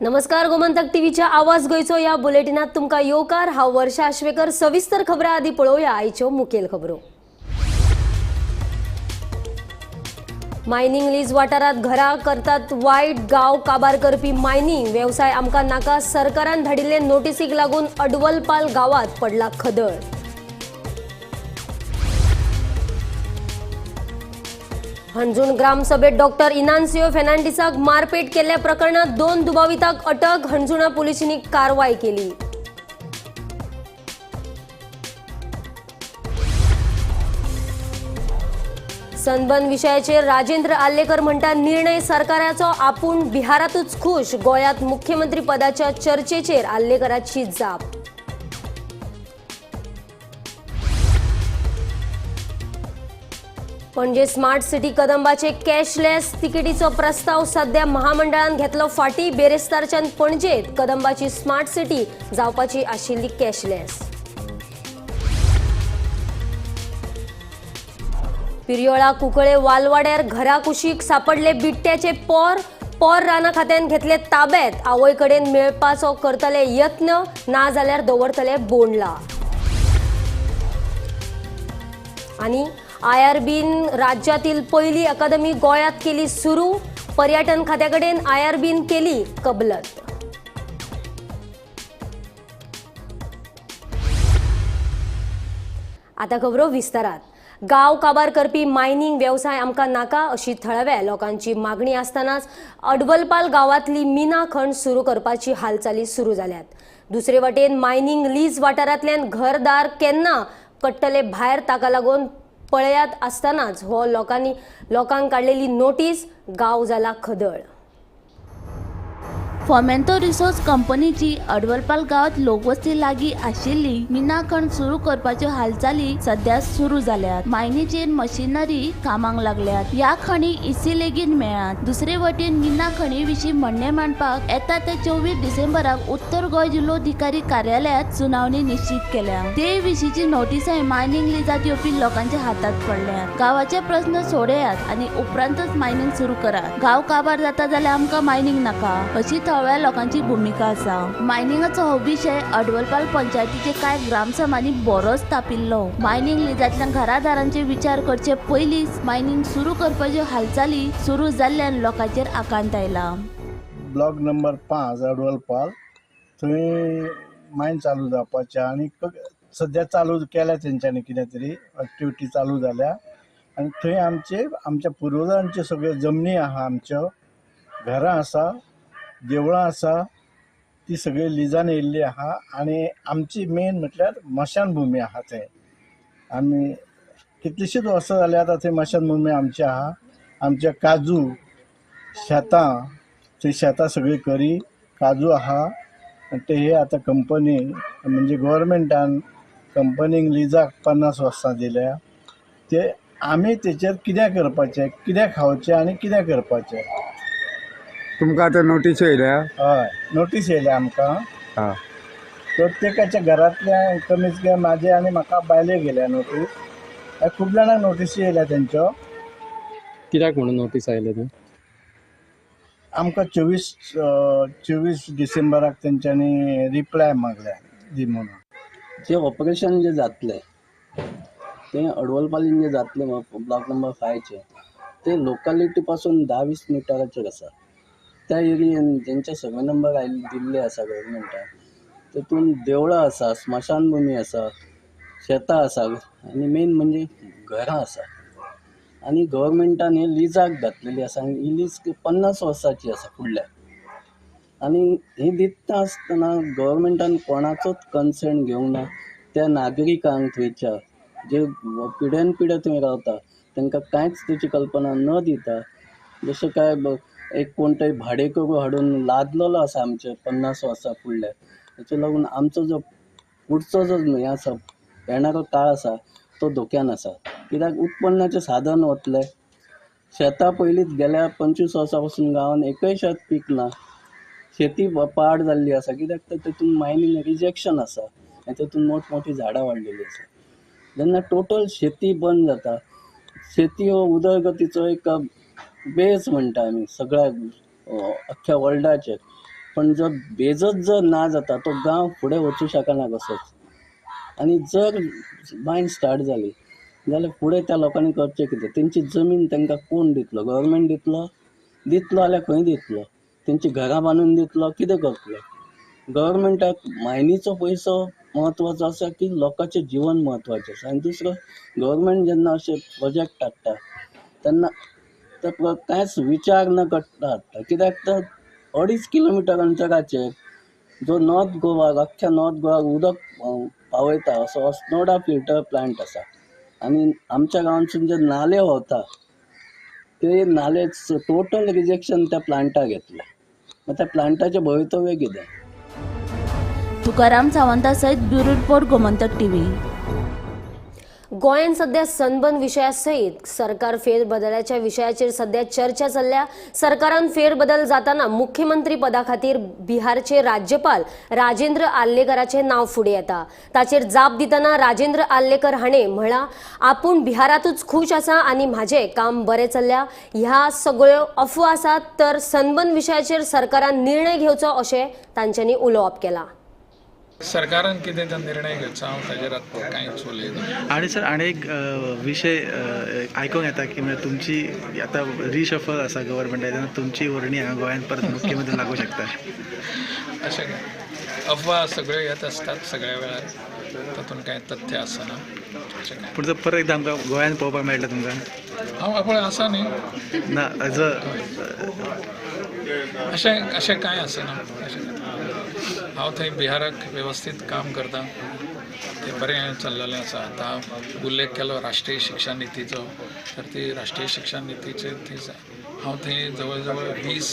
नमस्कार, गोमंतक टीव्हीच्या आवाज गोंयचो या बुलेटिनात तुमकां येवकार. हांव वर्षा आश्वेकर. सविस्तर खबरां आदी पळोवया आयच्यो मुखेल खबरो. मायनिंग लीज वाठारात घरां करतात वायट, गांव काबार करपी मायनिंग वेवसाय आमकां नाका. सरकारान धाडिल्ले नोटीसीक लागून अडवलपाल गांवात पडला खदळ. हणजूण ग्रामसभेत डॉक्टर इनान्सियो फेर्नांडीसाक मारपेट केल्ल्या प्रकरणात 2 दुबावितांक अटक. हणजुणा पोलिसांनी कारवाय केली. सनबर्न विशयाचेर राजेंद्र आर्लेकर म्हणटा निर्णय सरकाराचो, आपूण बिहारातूच खुश. गोंयांत मुख्यमंत्री पदाच्या चर्चेचेर आर्लेकराची जाप. पणजे स्मार्ट सिटी कदंबाचे कॅशलेस तिकेटीचो प्रस्ताव सध्या महामंडळान घेतलो फाटी. बेरेस्तारच्यान पणजेत कदंबाची स्मार्ट सिटी जावपाची आशिल्ली कॅशलेस. पिरयोळा कुंकळे वालवाड्यार घरा कुशीक सापडले बिबट्याचे पोर. पोर राना खात्यान घेतले ताब्यात. आवय कडेन मेळपाचो करतले यत्न, ना जाल्यार दवरतले बोंडला. आनी आयआरबीन राज्यातील पहिली अकादमी गोंयांत केली सुरू. पर्यटन खात्याकडेन आयआरबीन केली कबलत. आता खबरो विस्तारात. गांव काबार करपी मायनिंग वेवसाय आमकां नाका अशी थळाव्या लोकांची मागणी आसतनाच अडवलपाल गांवांतली मिना खण सुरू करपाची हालचाली सुरू जाल्यात. दुसरे वटेन मायनिंग लीज वाठारांतल्यान घरदार केन्ना कट्टले भायर ताका लागून पळयात आसतनाच हो लोकांनी लोकांक काडलेली नोटीस. गांव जाला खदळ. फोमेंतो रिसोर्स कंपनीची अडवलपाल गांवांत लोकवस्ती लागीं आशिल्ली मिना खण सुरू करपाच्यो हालचाली सध्या सुरू जाल्यात. मायनीचेर मशिनरी कामाक लागल्यात. ह्या खणीक इसी लेगीत मेळ्ळात. दुसरे वटेन मिना खणी विशीं म्हणणें मांडपाक येता ते 24 डिसेंबराक उत्तर गोंय जिल्लोधिकारी कार्यालयांत सुनावणी निश्चीत केल्या. ते विशींची नोटीसाय मायनिंग लिजांत येवपी लोकांच्या हातांत पडल्या. गांवाचे प्रस्न सोडयात आनी उपरांतच मायनिंग सुरू करात. गांव काबार जाता जाल्यार आमकां मायनिंग नाका अशी थळाव्या लोकांची भुमिका आसा. मायनिंगाचो हो विशय अडवलपाल पंचायतीचे कांय ग्रामसभांनी बरोच तापिल्लो. मायनिंग लिजांतल्यान घरादारांचे विचार करचे पयलींच मायनिंग सुरू करपाच्यो हालचाली सुरू जाल्ल्यान लोकांचेर आकांत आयला. ब्लॉक नंबर 5 अडवलपाल थंय मायन चालू जावपाचें आनी सद्या चालू केल्या तेंच्यांनी, कितें तरी एक्टिविटी चालू जाल्या आनी थंय आमचे आमच्या पुर्वजांच्यो सगळ्यो जमनी आहा, आमच्यो घरां आसा, देवळां आसा, ती सगळी लिजान येयल्ली आहा आनी आमची मेन म्हटल्यार मशानभुमी आहा. थंय आमी कितलीशींच वर्सां जालीं आतां थंय मशानभुमी आमची आहा. आमच्या काजू शेतां, थंय शेतां सगळीं करी काजू आहा आनी ते हे आतां कंपनी म्हणजे गोवोरमेंटान कंपनीक लिजाक 50 वर्सां दिल्या. ते आमी तेचेर कितें करपाचें, कितें खावचें आनी कितें करपाचें. तुमकां आतां नोटीस येयल्या? हय, नोटीस येयल्या आमकां. आं, प्रत्येकाच्या घरांतल्या कमीत कमी म्हाजे आनी म्हाका बायले गेल्या नोटीस. खूब जाणांक नोटीसी येयल्या तेंच्यो. कित्याक म्हणून नोटीस आयले ते? आमकां 24 डिसेंबराक तेंच्यांनी रिप्लाय मागल्या दी म्हणून. जे ऑपरेशन जे जातलें तें अडवलपालीन जें जातलें ब्लॉक नंबर 5चें तें लोकालिटी पासून 10-20 मिटराचेर आसा. त्या एरियेन जेंचे सर्वे नंबर आयिल्ले दिल्ले आसा गव्हर्मेंटान तेतून देवळां आसा, स्मशानभुमी आसा, शेतां आसा आनी मेन म्हणजे घरां आसा. आनी गव्हर्मेंटान हे लिजाक घातलेली आसा आनी ही लीज 50 वर्सांची आसा फुडल्या. आनी ही दिता आसतना गव्हर्मेंटान कोणाचोच कन्सेंट घेवंक ना. त्या नागरिकांक थंयच्या जे पिड्यान पिड्या थंय रावता तांकां कांयच तेची कल्पना न दिता जशें काय एक कोण तरी भाडेकरू हाडून लादलेलो आसा आमचेर 50 वर्सां फुडल्या. तेचे लागून आमचो जो फुडचो जो हें आसा येणारो काळ आसा तो धोक्यान आसा. कित्याक उत्पन्नाचें साधन वतलें. शेतां पयलींच गेल्या 25 वर्सां पासून गांवांत एकय शेत पीक ना. शेती पाड जाल्ली आसा कित्याक तर तेतून मायनींग रिजेक्शन आसा आनी तेतून मोठमोठी झाडां वाडलेली आसा. जेन्ना टोटल शेती बंद जाता, शेती हो उदरगतीचो एक बेज म्हणटा आमी सगळ्या अख्ख्या वर्ल्डाचेर, पण जो बेजच जर ना जाता तो गांव फुडें वचूं शकना कसोच. आनी जर मायन स्टार्ट जाली जाल्यार फुडें त्या लोकांनी करचें कितें? तेंची जमीन तांकां कोण दितलो? गव्हर्मेंट दितलो? दितलो जाल्यार खंय दितलो? तेंची घरां बांदून दितलो? कितें करतलो? गव्हर्मेंटाक मायनीचो पयसो म्हत्वाचो आसा की लोकांचें जिवन म्हत्वाचें आसा? आनी दुसरो, गव्हर्मेंट जेन्ना अशे प्रोजेक्ट हाडटा तेन्ना ते कांयच विचार न करता हाडटा. कित्याक तर 2.5 किलोमिटर अंतराचेर जो नॉर्थ गोवा, अख्ख्या नॉर्थ गोवाक उदक पावयता असो अस्नोडा फिल्टर प्लांट आसा. आनी आमच्या गांवांतसून जे नाले व्हांवता ते नाले टोटल रिजेक्शन त्या प्लांटाक घेतलें. मागीर त्या प्लांटाचें भवितव्य कितें? तुकाराम सावंता सयत ब्युरो रिपोर्ट, गोमंतक टीव्ही. गोंयांत सध्या सनबर्न विशया सयत सरकार फेरबदलाच्या विशयाचेर सध्या चर्चा चल्ल्या. सरकारान फेरबदल जाताना मुख्यमंत्री पदा खातीर बिहारचे राज्यपाल राजेंद्र आर्लेकराचें नांव फुडें येता. ताचेर जाप दितना राजेंद्र आर्लेकर हाणें म्हळां, आपूण बिहारांतूच खूश आसा आनी म्हाजें काम बरें चल्ल्या. ह्या सगळ्यो अफवा आसात, तर सनबर्न विशयाचेर सरकारान निर्णय घेवचो अशें तांच्यांनी उलोवप केलां. सरकारान कितें तो निर्णय घेवचो हांव ताजेर आतां कांयच उलयना. आनी सर आनी एक विशय आयकूंक येता की म्हणजे तुमची आतां रिशफल आसा गव्हर्मेंटान, तेन्ना तुमची वर्णी हांगा गोंयांत परत मुख्यमंत्री लागूं शकता अशें काय अफवा सगळ्यो येत आसतात सगळ्या वेळार, तातूंत कांय तथ्य आसना अशें काय. पूण जर परत एकदां आमकां गोंयांत पळोवपाक मेळटा तुमकां? हांव पळय आसा न्ही ना अशें अशें कांय आसना. अशें हांव थंय बिहाराक वेवस्थीत काम करता, तें बरें चल्लेलें आसा. आतां उल्लेख केलो राष्ट्रीय शिक्षा नितीचो, तर ती राष्ट्रीय शिक्षा नितीचेर थंय हांव थंय जवळ जवळ 20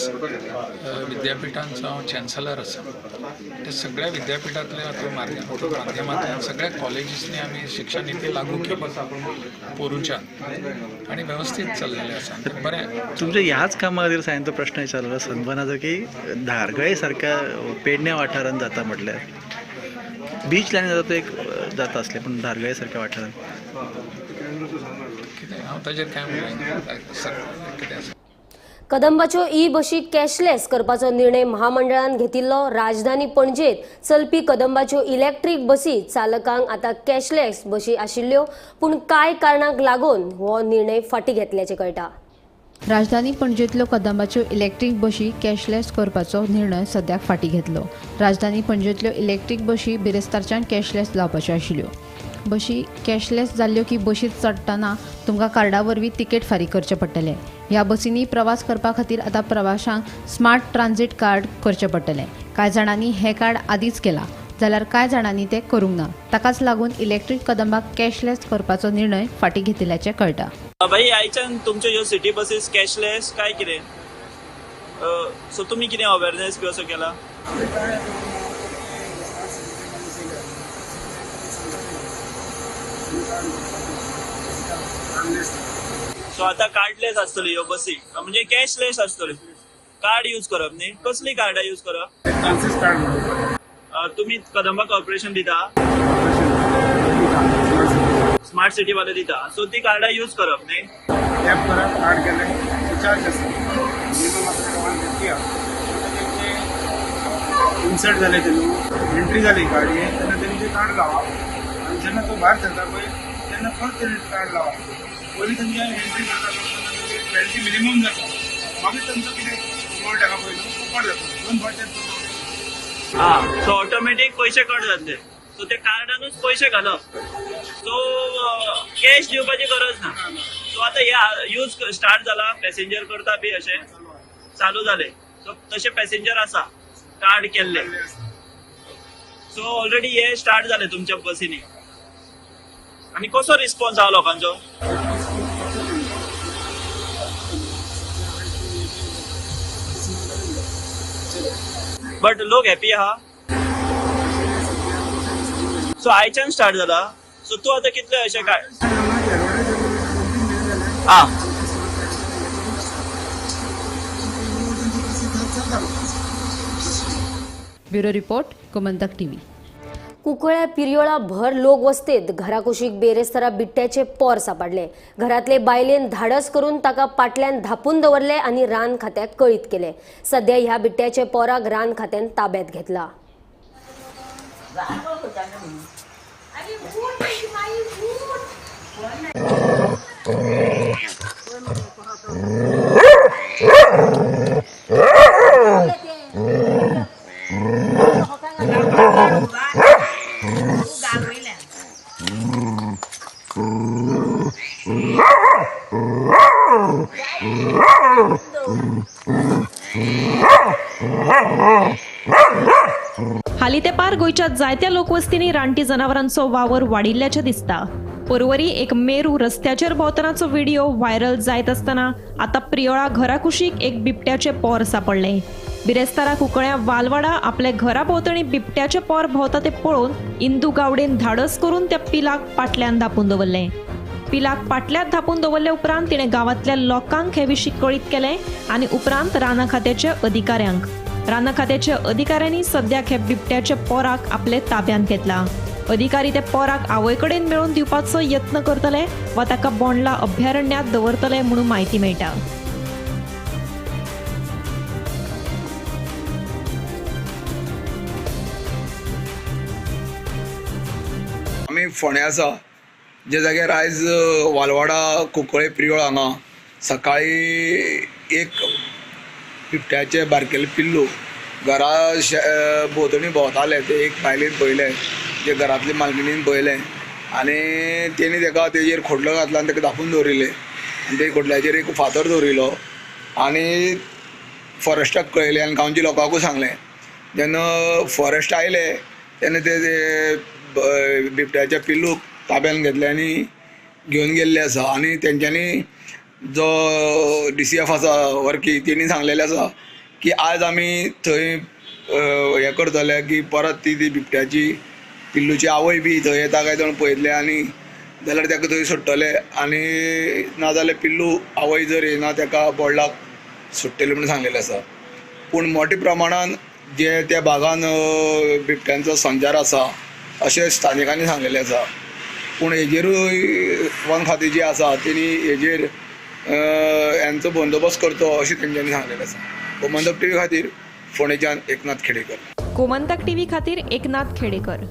विद्यापिठांचो हांव चॅन्सलर आसा. त्या सगळ्या विद्यापिठांतल्या माध्यमांतल्यान सगळ्या कॉलेजीसनी आमी शिक्षा निती लागू केली पोरूंच्यान आनी वेवस्थीत चल्लेलें आसा, बरें. तुमच्या ह्याच कामा खातीर हांवें तो प्रश्न विचारलो सनबर्नाचो की धारगळे सारक्या पेडण्या वाठारांत जाता म्हटल्यार बीच लायन जाता तो एक जाता आसलें, पूण धारगळे सारक्या वाठारांत कितें हांव ताजेर कांय उलयना कितें आसा. कदंबाच्यो ई बशी कॅशलेस करपाचो निर्णय महामंडळान घेतिल्लो. राजधानी पणजेत चलपी कदंबाच्यो इलेक्ट्रीक बसी चालकांक आतां कॅशलेस बशी आशिल्ल्यो, पूण कांय कारणांक लागून हो निर्णय फाटीं घेतल्याचें कळटा. राजधानी पणजेंतल्यो कदंबाच्यो इलेक्ट्रीक बशी कॅशलेस करपाचो निर्णय सद्याक फाटीं घेतलो. राजधानी पणजेंतल्यो इलेक्ट्रीक बशी बिरेस्तारच्यान कॅशलेस जावपाच्यो आशिल्ल्यो. बशी कॅशलेस जाल्ल्यो की बशींत चडटना तुमकां कार्डा वरवीं तिकेट फारीक करचें पडटलें. ह्या बसींनी प्रवास करपा खातीर आतां प्रवाशांक स्मार्ट ट्रान्झीट कार्ड करचें पडटलें. कांय जाणांनी हें कार्ड आदींच केलां जाल्यार कांय जाणांनी तें करूंक ना. ताकाच लागून इलेक्ट्रीक कदंबाक कॅशलेस करपाचो निर्णय फाटीं घेतिल्ल्याचें कळटा. भाई आयच्यान तुमच्यो ह्यो सिटी बसीस कॅशलेस काय कितें, सो तुमी कितें अवेरनेस बी असो केला? सो आतां कार्डलेस आसतल्यो ह्यो बसी, म्हणजे कॅशलेस आसतल्यो. कार्ड यूज करप न्ही? कसली कार्डां यूज करप? तुमी कदंबा कॉर्पोरेशन दिता, स्मार्ट सिटी वाले दिता, सो ती कार्डां यूज करप न्ही? टॅप करप, कार्ड केलें, चार्ज आसता मिनिमम आपल्याकडे 150 आसा. इन्सर्ट जालें ते न्हू, एंट्री जाली गाडयेन तेन्ना तेंचें कार्ड लावप आनी जेन्ना तो भायर सरता पळय तेन्ना परत तेणें कार्ड लावप. पयलीं तेंच्या एंट्री करता तेन्ना 20 मिनिमम जाता, मागीर तेंचो कितें गोल्ड आहा पळय न्हू तो कट जाता, 2 फावट. आं, सो ऑटोमॅटीक पयशे कट जातले. सो ते कार्डानूच पयशे घालप, सो कॅश दिवपाची गरज ना. सो आतां हे यूज स्टार्ट जाला, पॅसेंजर करता बी अशें चालू जाले, सो तशे पॅसेंजर आसा कार्ड केल्ले. सो ऑलरेडी हे स्टार्ट जाले तुमच्या बसींनी. आनी कसो रिस्पॉन्स आहा लोकांचो? बट लोक हॅपी आहा. सो आयच्यान स्टार्ट जाला. सो तूं आतां कितले अशें काय? आं, bureau report, Gomantak TV. Cuncolim पिरयोळा भर लोक वस्तेत घराकुशीक बेरेस्तारा बिबट्याचे पोर सापडले. घरातले बायलेन धाडस करून ताका पाटल्यान धापून दवरले आनी रान खात्याक कळीत केले. सध्या ह्या बिबट्याचे पोराक रान खात्यान ताब्यात घेतला. हाली तेंपार गोंयच्या जायत्या लोकवस्तींनी रानटी जनावरांचो वावर वाडिल्ल्याचें दिसता. परवरी एक मेरू रस्त्याचेर भोंवतनाचो व्हिडिओ व्हायरल जायत आसतना आतां प्रियोळा घरा कुशीक एक बिबट्याचें पोर सापडलें. बिरेस्तारा कुंकळ्या वालवाडा आपल्या घरा भोंवतणी बिबट्याचें पोर भोंवता तें पळोवन इंदू गावडेन धाडस करून त्या पिलाक पाटल्यान धापून दवरलें. पिलाक पाटल्यात धापून दवरले उपरांत तिणें गांवांतल्या लोकांक हे विशीं कळीत केलें आनी उपरांत रानां खात्याच्या अधिकाऱ्यांक. रानां खात्याच्या अधिकाऱ्यांनी सद्याक हे बिबट्याच्या पोराक आपले ताब्यांत घेतला. अधिकारी त्या पोराक आवय कडेन मेळोवन दिवपाचो यत्न करतले वा ताका बोंडला अभयारण्यांत दवरतले म्हणून म्हायती मेळटा. आमी फोंड्या आसा ज्या जाग्यार आयज वालवाडा कुंकळे प्रियोळ हांगा सकाळी एक बिबट्याचे बारकेले पिल्लू घरा भोंवतणी भोंवताले. ते एक बायलेन पळयलें, जे घरांतले मालकिणीन पळयलें आनी तेणी तेका तेजेर खोडलो घातलो आनी तेका धापून दवरिल्लें आनी ते खोडल्याचेर एक फातर दवरिल्लो आनी फॉरेस्टाक कळयलें आनी गांवच्या लोकांकूय सांगलें. जेन्ना फॉरेस्ट आयले तेन्ना ते बिबट्याच्या पिल्लूक ताब्यान घेतले आनी घेवन गेल्ले आसा. आनी तेंच्यांनी जो DCF आसा वर्की तेणी सांगलेलें आसा की आज आमी थंय हें करतले की परत ती ती बिबट्याची पिल्लूची आवय बी थंय येता काय जाण पळयतले आनी जाल्यार ताका थंय सोडटले आनी नाजाल्यार पिल्लू आवय जर येना ताका बोंडलाक सोडटले म्हणून सांगलेलें आसा. पूण मोठ्या प्रमाणान जे त्या भागान बिबट्यांचो संचार आसा अशें स्थानिकांनी सांगलेलें आसा. पूण हेजेरूय वन खातें जी आसा तेणी हेजेर यांचो बंदोबस्त करचो अशें तेंच्यांनी सांगलेलें आसा. गोमंतक टीव्ही खातीर फोंडेच्यान एकनाथ खेडेकर. गोमंतक टीव्ही खातीर एकनाथ खेडेकर.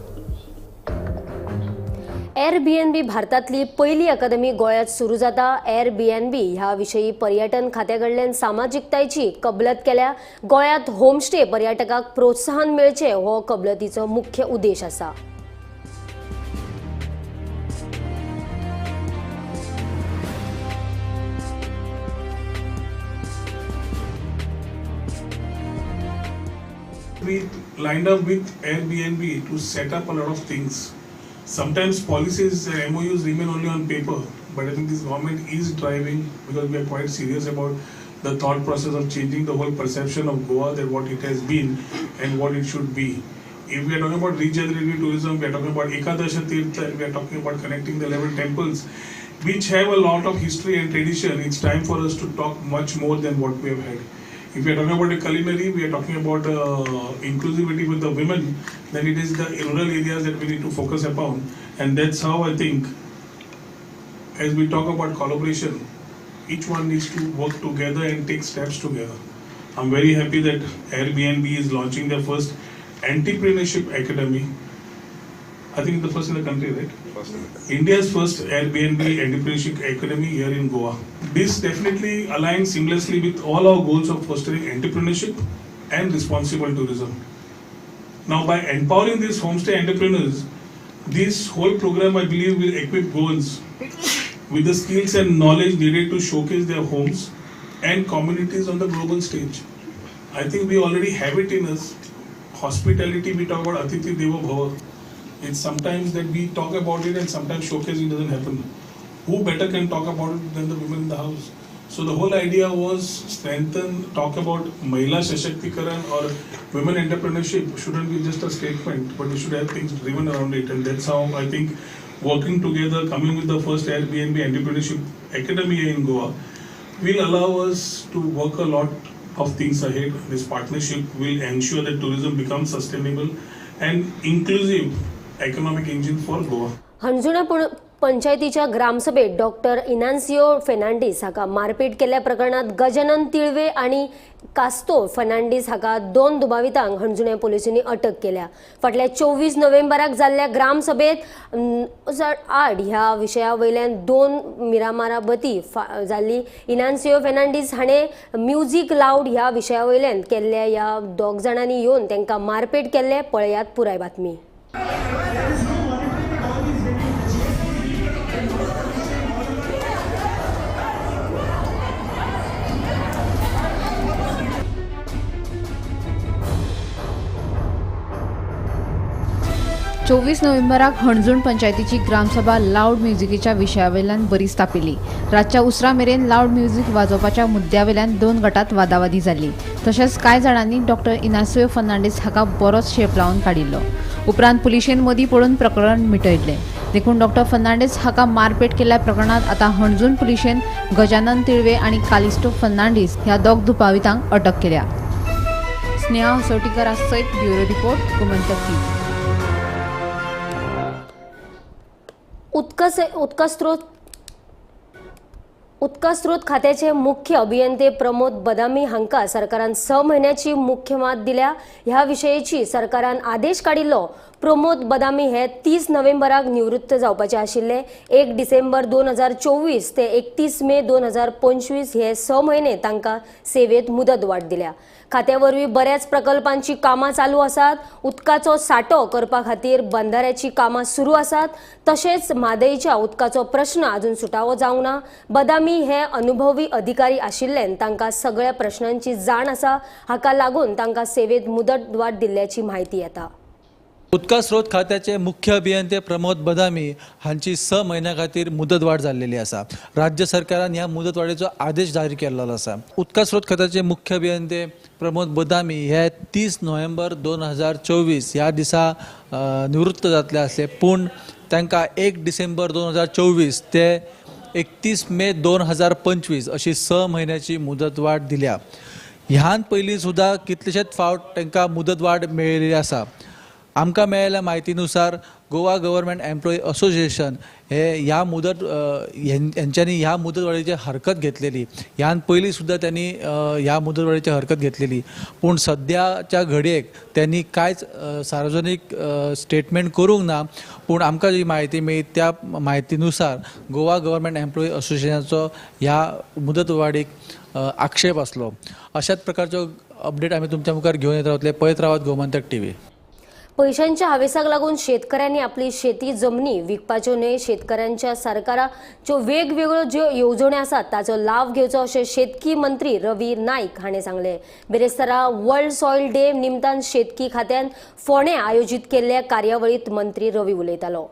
Airbnb भारतांतली पयली अकादमी गोंयांत सुरू जाता. Airbnb ह्या विशयी पर्यटन खात्या कडल्यान सामाजिकतायेची कबलत केल्या. गोंयांत होमस्टे पर्यटकांक प्रोत्साहन मेळचें हो कबलतीचो मुख्य उद्देश आसा. We lined up with Airbnb to set up a lot of things. Sometimes policies and MOUs remain only on paper, but I think this government is driving because we are quite serious about the thought process of changing the whole perception of Goa, that what it has been and what it should be. If we are talking about regenerative tourism, we are talking about Ekadasha Tirtha, we are talking about connecting the 11 temples, which have a lot of history and tradition. It's time for us to talk much more than what we have had. If we are talking about a culinary, we are talking about inclusivity with the women, then it is the rural areas that we need to focus upon. And that's how I think, as we talk about collaboration, each one needs to work together and take steps together. I'm very happy that Airbnb is launching their first entrepreneurship academy. I think the first in the country, right? First in the country. India's first Airbnb Entrepreneurship Academy here in Goa. This definitely aligns seamlessly with all our goals of fostering entrepreneurship and responsible tourism. Now, by empowering these homestay entrepreneurs, this whole program, I believe, will equip Goans with the skills and knowledge needed to showcase their homes and communities on the global stage. I think we already have it in us. Hospitality, we talk about Atithi Devo Bhava. It's sometimes that we talk about it and sometimes showcasing doesn't happen. Who better can talk about it than the women in the house? So the whole idea was strengthen, talk about Mahila Shashaktikaran or women entrepreneurship shouldn't be just a statement, but we should have things driven around it. And that's how I think working together, coming with the first Airbnb Entrepreneurship Academy in Goa, will allow us to work a lot of things ahead. This partnership will ensure that tourism becomes sustainable and inclusive economic engine for Goa. Anjuna पंचायतीच्या ग्रामसभेत doctor इनान्सियो Fernandes हाका मारपेट केल्ल्या प्रकरणात गजानन तिळवे आनी कास्तो फर्नांडीस हाका 2 दुबावितांक हणजुणे पोलिसांनी अटक केल्या. फाटल्या 24 नोव्हेंबराक जाल्ल्या ग्रामसभेत 8 ह्या विशया वयल्यान 2 मिरामाराबती जाल्ली. इनान्सियो फेर्नांडीस हाणें म्युजीक लावड ह्या विशया वयल्यान केल्ल्या ह्या 2 जाणांनी येवन तांकां मारपेट केल्ले. पळयात पुराय बातमी. चोवीस नोव्हेंबराक हणजूण पंचायतीची ग्रामसभा लावड म्युझिकेच्या विशयावेल्यान बरीच तापिल्ली. रातच्या उसरा मेरेन लावड म्युझिक वाजोवपाच्या मुद्द्यावेल्यान 2 गटात वादावादी जाली. तशेंच कांय जाणांनी डॉक्टर इनासियो फर्नांडीस हाका बरोच शेप लावन काडिल्लो. उपरांत पुलिशेन मदीं पडून प्रकरण मिटयलें. देखून डॉक्टर फर्नांडीस हाका मारपेट केल्ल्या प्रकरणांत आतां हणजूण पुलिशेन गजानन तिळवे आनी कालिस्टो फर्नांडीस ह्या 2 दुबावितांक अटक केल्या. स्नेहा हसोटीकर सयत ब्युरो रिपोर्ट, गोमंतक टीव्ही. उदकास्रोत खात्याचे मुख्य अभियंते प्रमोद बदामी हांकां सरकारान 6 म्हयन्याची मुख्य मात दिल्या. ह्या विशयेची सरकारान आदेश काडिल्लो. प्रमोद बदामी हे 30 नोव्हेंबराक निवृत्त जावपाचे आशिल्ले. 1 डिसेंबर 2024 ते 31 मे 2025 हे 6 म्हयने तांकां सेवेत मुदतवाड दिल्या. खात्या वरवीं बऱ्याच प्रकल्पांची कामां चालू आसात. उदकाचो सांठो करपा खातीर बंधाऱ्याची कामां सुरू आसात. तशेंच म्हादयच्या उदकाचो प्रश्न अजून सुटावो जावंक ना. बदामी हे अनुभवी अधिकारी आशिल्ल्यान तांकां सगळ्या प्रश्नांची जाण आसा. हाका लागून तांकां सेवेत मुदतवाड दिल्ल्याची म्हायती येता. उदका स्रोत खात्याचे मुख्य अभियंते प्रमोद बदामी हांची 6 म्हयन्या खातीर मुदतवाड जाल्लेली आसा. राज्य सरकारान ह्या मुदतवाडीचो आदेश जारी केल्लो आसा. उदका स्रोत खात्याचे मुख्य अभियंते प्रमोद बदामी हे 30 नोव्हेंबर 2024 ह्या दिसा निवृत्त जातले आसले, पूण तांकां 1 डिसेंबर 2024 ते 31 मे 2025 अशी 6 म्हयन्याची मुदतवाड दिल्या. ह्यान पयलीं सुद्दां कितलेशेच फावट तांकां मुदतवाड मेळिल्ली आसा. आमकां मेळिल्ल्या म्हायतीनुसार गोवा गव्हर्मेंट एम्प्लॉई असोसिएशन हे ह्या मुदत हेंच्यांनी ह्या मुदतवाडीची हरकत घेतलेली. ह्यान पयलीं सुद्दां त्यांनी ह्या मुदतवाडीची हरकत घेतलेली, पूण सद्याच्या घडयेक त्यांनी कांयच सार्वजनीक स्टेटमेंट करूंक ना. पूण आमकां जी म्हायती मेळ्ळी त्या म्हायतीनुसार गोवा गव्हर्मेंट एम्प्लॉई असोसिएशनाचो ह्या मुदतवाडीक आक्षेप आसलो. अशाच प्रकारच्यो अपडेट आमी तुमच्या मुखार घेवन येत रावतले. पळयत रावात गोमंतक टीव्ही. पैशांच्या हावेसाक लागून शेतकऱ्यांनी आपली शेती जमनी विकपाच्यो न्हय. शेतकऱ्यांच्या सरकाराच्यो वेगवेगळ्यो ज्यो येवजण्यो आसात ताचो लाव घेवचो अशें शेतकी मंत्री रवी नाईक हाणें सांगलें. बिरेस्तारा वर्ल्ड सॉयल डे निमतान शेतकी खात्यान फोंडें आयोजीत केल्ल्या कार्यावळींत मंत्री रवी उलयतालो.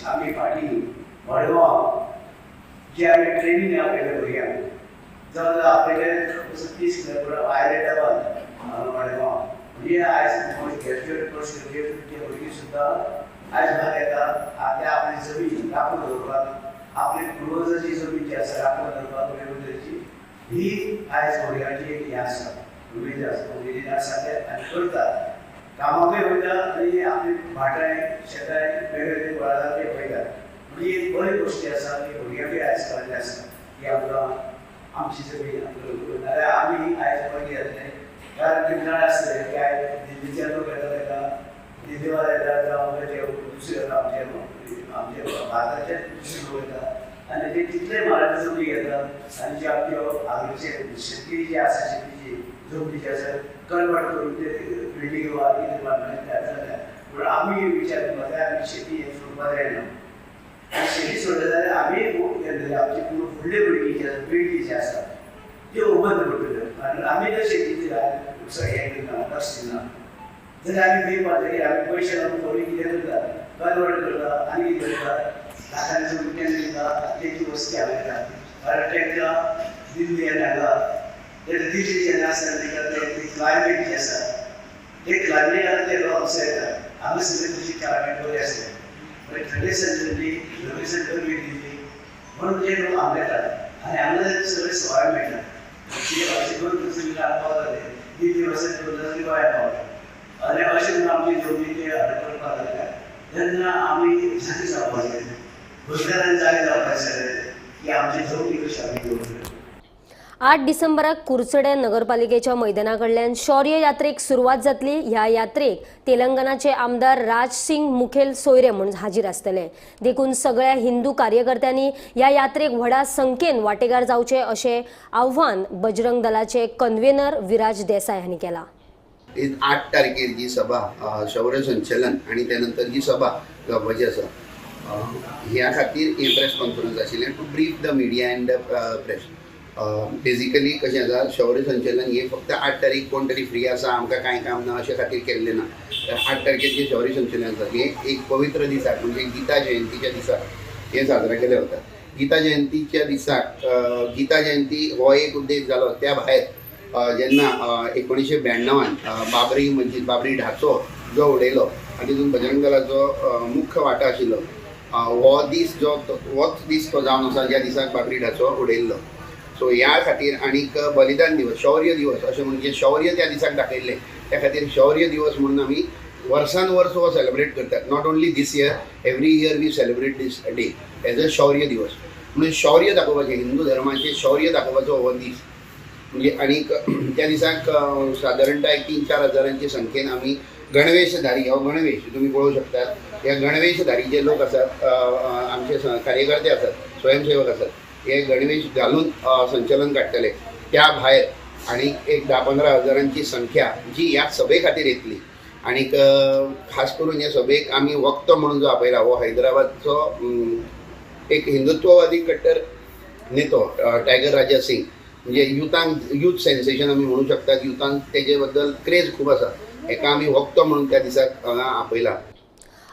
आमी फाटीं मडगांव जे आमी ट्रेनींग आपयले भुरग्यांक जवळ आपयले 30 किलोमिटर आयले मडगांव म्हणजे आयज ग्रॅज्युएट पोस्ट ग्रॅज्युएट ते भुरगीं सुद्दां आयज भायर येता आपल्या आपली जमीन राखून दवरपाक, आपली पुर्वजाची जमीन जी आसा राखून दवरपाक वेगवेगळी ही आयज भुरग्यांची एक हें आसा, उमेद आसा, उमेदीन आसा ते आनी करतात कामाकूय वयता आनी आपली भाटांय शेतांय वेगवेगळे वळां ते पळयतात. म्हणजे एक बरी गोश्टी आसा की भुरग्यांकूय आयज कळिल्लें आसा की आमकां आमची जमीन आमकां नाल्यार आमी आयज बरी जातले. कारण ते जाण आसले की आयज दिल्लीचे लोक येता ताका दिल्लीवाले येतात जावं ते दुसरे येता आमचे आमचे भारताचे दुसरे लोक येता आनी ते तितले म्हालाचे जमनी घेतात आनी जे आमच्यो हांगाचे शेतकी जी आसा शेतीची जमनी जी आसा कन्वर्ट करून ते बिल्डींग वा कितें बांदपाचें तयार जाल्या. पूण आमी विचार करपाक जाय आमी शेती हें सोडपाक जायना. आनी शेती सोडले जाल्यार आमी आमची फुडली भुरगीं जी आसा पिळगी जी आसा त्यो बंद पडटल्यो. कारण आमी जर शेतीचेर हें करना लक्ष दिना जाल्यार आमी खंय पावतले. आमी पयशे लावन कोणी कितें करता कन्वर्ट करता आनी कितें करता लाखांनी रुपया दिता तेची वस्ती हांगा येता. कारण तांकां दिल्ली आनी हांगा दिल्ली जेन्ना आसा तांकां ते क्लायमेट जें आसा ते क्लायमेट आतां ते लोक हांगसर येता. हांगा सगळें तशी क्लायमेट बरी आसता, बरें थंडे दिल्ली गरमी गरमी दिल्ली म्हणून ते लोक हांगा येतात आनी हांगा सगळें सवाय मेळटा. अशें 2 जमीन पावताले दिल्ली वचत 2 जमीन गोंयांत पावता आनी अशें म्हणून आमची जमनी ते हडप करपाक लागल्या. तेन्ना आमी जागे जावपाक जाय, गोंयकारान जागे जावपाक जाय की आमची जमनी कशी आमी दवरली. 8 डिसेंबराक कुरचडे नगरपालिकेच्या मैदाना कडल्यान शौर्य यात्रेक सुरवात जातली. ह्या यात्रेक तेलंगणाचे आमदार राज सिंग मुखेल सोयरे म्हूण हाजीर आसतले. देखून सगळ्या हिंदू कार्यकर्त्यांनी ह्या यात्रेक व्हडा संख्येन वांटेकार जावचे अशें आव्हान बजरंग दलाचे कन्व्हेनर विराज देसाय हांणी केलां. 8 तारखेर जी सभा शौर्य संचलन आनी त्या नंतर जी सभा जावपाची आसा ह्या खातीर हें प्रेस कॉन्फरन्स आशिल्लें to brief the media and the press. Basically कशें आसा, शौर्य संचलन हें फक्त 8 तारीख कोण तरी फ्री आसा आमकां कांय काम ना अशें खातीर केल्लें ना. तर 8 तारखेर जें शौर्य संचलन आसा हें एक पवित्र दिसाक म्हणजे गीता जयंतीच्या दिसाक हें साजरा केलें वता. गीता जयंतीच्या दिसाक गीता जयंती हो एक उद्देश जालो. त्या भायर जेन्ना 1992 बाबरी मस्जिद बाबरी ढाचो जो उडयलो आनी तितून बजरंग दलाचो मुख्य वांटो आशिल्लो हो दीस जो होच दीस तो जावन आसा ज्या दिसाक बाबरी ढाचो उडयल्लो. सो ह्या खातीर आनीक बलिदान दिवस शौर्य दिवस अशें म्हणजे शौर्य त्या दिसाक दाखयल्लें त्या खातीर शौर्य दिवस म्हणून आमी वर्सान वर्स हो सेलिब्रेट करतात. Not only this year, every year we celebrate this day as a Shaurya Diwas. म्हणून शौर्य दाखोवपाचें, हिंदू धर्माचें शौर्य दाखोवपाचो हो दीस म्हणजे. आनीक त्या दिसाक सादारणतः 3-4 हजारांचे संख्येन आमी गणवेशधारी, हो गणवेश तुमी पळोवंक शकतात, ह्या गणवेशधारी जे लोक आसात आमचे कार्यकर्ते आसात, स्वयंसेवक आसात, हे गणवेश घालून संचलन काडटले. त्या भायर आनीक एक 10-15 हजारांची संख्या जी ह्या सभे खातीर येतली. आनीक खास करून ह्या सभेक आमी वक्तो म्हणून जो आपयला हो हैदराबादचो एक हिंदुत्ववादी कट्टर नेतो टायगर राजा सिंग, म्हणजे युथांक यूथ सेन्सेशन आमी म्हणू शकतात, युथांक तेजे बद्दल क्रेज खूब आसा, हेका आमी वक्तो म्हणून त्या दिसाक हांगा आपयला.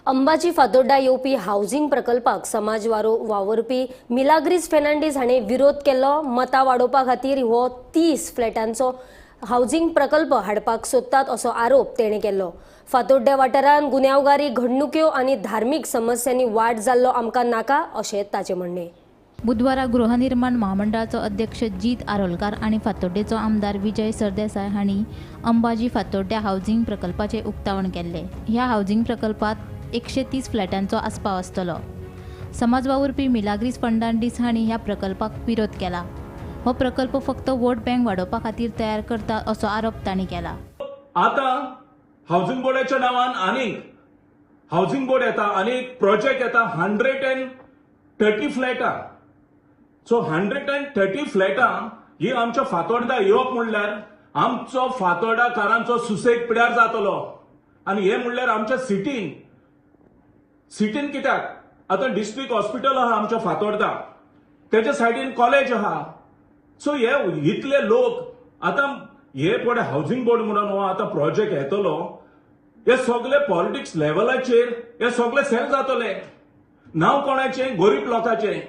अंबाजी फातोड्डा येवपी हावजिंग प्रकल्पाक समाज वावुरपी मिलाग्रीस फेर्नांडीस हाणें विरोध केलो. मतां वाडोवपा खातीर हो 30 फ्लॅटांचो हावजिंग प्रकल्प हाडपाक सोदतात असो आरोप तेणें केल्लो. फातोड्ड्या वाठारांत गुन्यांवगारी घडणुक्यो आनी धार्मीक समस्यांनी वाड जाल्लो आमकां नाका अशें ताचें म्हणणें. बुधवारा गृहनिर्माण महामंडळाचो अध्यक्ष जीत आरोलकार आनी फातोड्डेचो आमदार विजय सरदेसाय हांणी अंबाजी फातोड्ड्या हावजिंग प्रकल्पाचें उक्तावण केल्लें. ह्या हावजिंग प्रकल्पांत 130 फ्लॅटांचो आस्पाव आसतलो. समाज वावुरपी मिलाग्रीस फर्नांडीस हांणी ह्या प्रकल्पाक विरोध केला. हो प्रकल्प फक्त वोट बँक वाडोवपा खातीर तयार करता असो आरोप तांणी केला. आतां हावजिंग बोर्डाच्या नांवान आनीक हावजिंग बोर्ड येता आनी प्रोजेक्ट येता 130 फ्लॅटां. सो 130 फ्लॅटां ही आमच्या फातोर्डा येवप म्हणल्यार आमचो फातोर्डाकारांचो सुसेग पिड्यार जातलो. आनी हे म्हणल्यार आमच्या सिटीन सिटीन कित्याक आतां डिस्ट्रिक्ट हॉस्पिटल आहा आमच्या फातोर्डा, तेच्या सायडीन कॉलेज आहा. सो हे इतले लोक आतां हे पळय हावजिंग बोर्ड म्हणून हो आतां प्रोजेक्ट येतलो, हे सगळे पॉलिटिक्स लेवलाचेर हे सगळे सेल जातले. नांव कोणाचें? गरीब लोकांचें.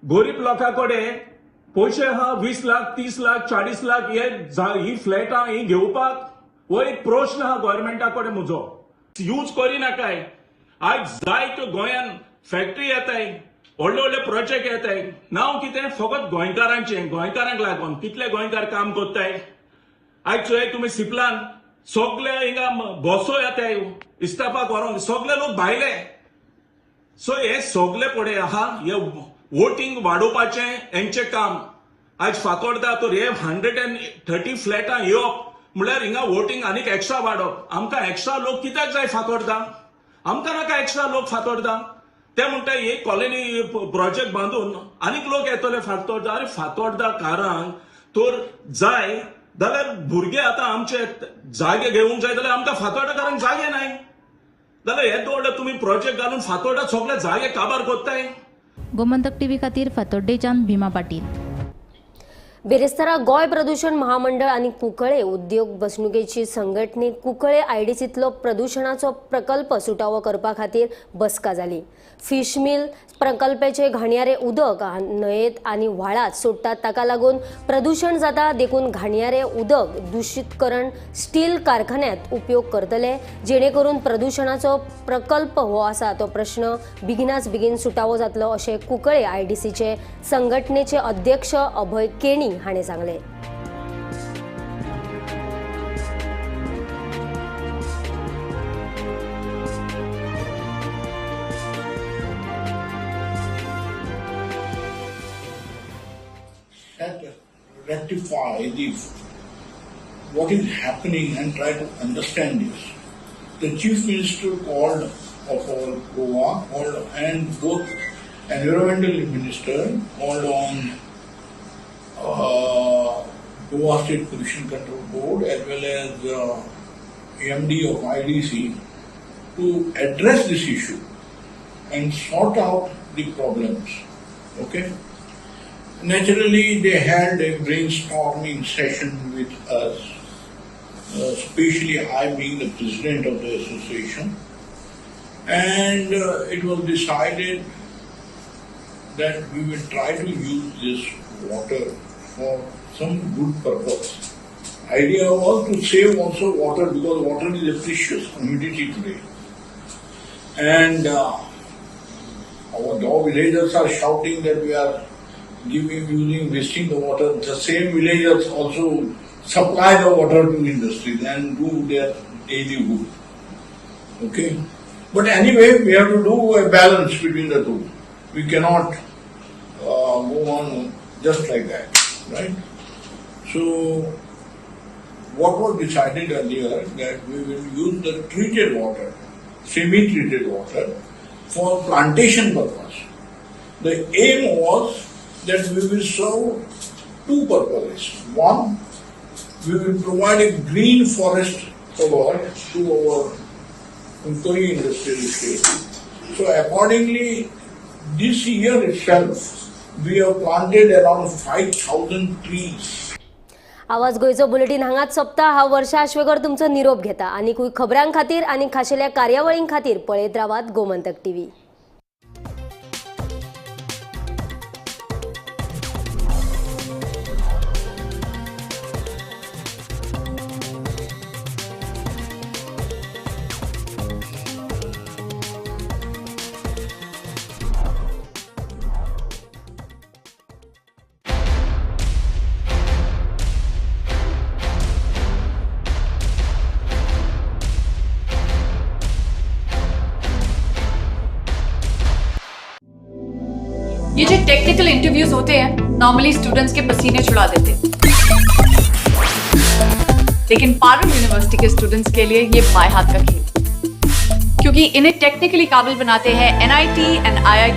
गरीब लोकां कडेन पयशे आहा 20 लाख 30 लाख 40 लाख हे ही फ्लॅटां ही घेवपाक हो एक प्रश्न आहा गव्हर्मेंटा कडेन म्हजो. यूज करिनाकाय. आयज जायत्यो गोंयान फॅक्टरी येताय, व्हडले व्हडले प्रोजेक्ट येताय, नांव कितें? फकत गोंयकारांचें. गोंयकारांक लागून कितले गोंयकार काम करताय. आयज चोय तुमी सिपलान सगळे हिंगा बसो येताय इस्तापाक व्हरोंक, सगळे लोक भायले. सो हे सगळे पळय आहा हे वोटींग वाडोवपाचें हेंचें काम. आयज फातोर्डा तर हे 130 फ्लॅटां येवप म्हणल्यार हिंगा वोटींग आनीक एक्स्ट्रा वाडोवप. आमकां एक्स्ट्रा लोक कित्याक जाय फातोर्डा? आमकां नाका एक्स्ट्रा लोक फातोर्डा. ते म्हणटा एक कॉलनी प्रोजेक्ट बांदून आनीक लोक येतले फातोर्डा. अरे फातोर्डाकारांक तर जाय जाल्यार भुरगे आतां आमचे जागे घेवंक जाय जाल्यार आमकां फातोर्डाकारांक जागे नाय. जाल्यार हे दवरले तुमी प्रोजेक्ट घालून फातोर्डा सगळे जागे काबार कोत्ताय. गोमंतक टीव्ही खातीर फातोड्डेच्यान भीमा पाटील. बिरेस्तारा गोंय प्रदूषण महामंडळ आनी कुंकळे उद्योग बसणुकेची संघटने कुंकळे आयडीसींतलो प्रदूषणाचो प्रकल्प सुटावो करपा खातीर बसका जाली. फिश मिल प्रकल्पाचे घाणयारे उदक न्हंयेत आनी व्हाळांत सोडटात, ताका लागून प्रदूषण जाता. देखून घाणयारे उदक दुशीतकरण स्टील कारखान्यात उपयोग करतले, जेणे करून प्रदूषणाचो प्रकल्प हो आसा तो प्रश्न बेगिनाच बेगीन सुटावो जातलो अशें कुंकळे आयडीसीचे संघटनेचे अध्यक्ष अभय केणी हाणें सांगलें. rectify the what is happening and try to understand this. The Chief Minister called of our Goa called, and both Environmental Minister called on Goa State Pollution Control Board as well as MD of IDC to address this issue and sort out the problems. Okay. Naturally, they had a brainstorming session with us, especially I being the president of the association, and it was decided that we will try to use this water for some good purpose. Idea was to save also water, because water is a precious commodity today. And our villagers are shouting that we are giving, using, wasting the water. The same villagers also supply the water to industries and do their daily good. Okay? But anyway, we have to do a balance between the two. We cannot go on just like that, right? So, what was decided earlier, that we will use the treated water, semi-treated water, for plantation purpose. The aim was that we will serve two purposes. One, we will provide a green forest cover to our Cuncolim industrial estate. So accordingly, this year itself, we have planted around 5,000 trees. आवाज गोंयचो bulletin हांगाच सोंपता. हांव वर्षा आश्वेकर तुमचो निरोप घेता. आनीकूय खबरां खातीर आनी खाशेल्या कार्यावळीं खातीर पळयत रावात गोमंतक टीव्ही. ये जो टेक्निकल इंटरव्यूज होते हैं नॉर्मली स्टूडेंट्स के पसीने छुड़ा देते हैं, लेकिन Parul university K students K लिए ये बाएं हाथ का खेल, क्योंकि इन्हें टेक्निकली काबिल बनाते हैं NIT and IIT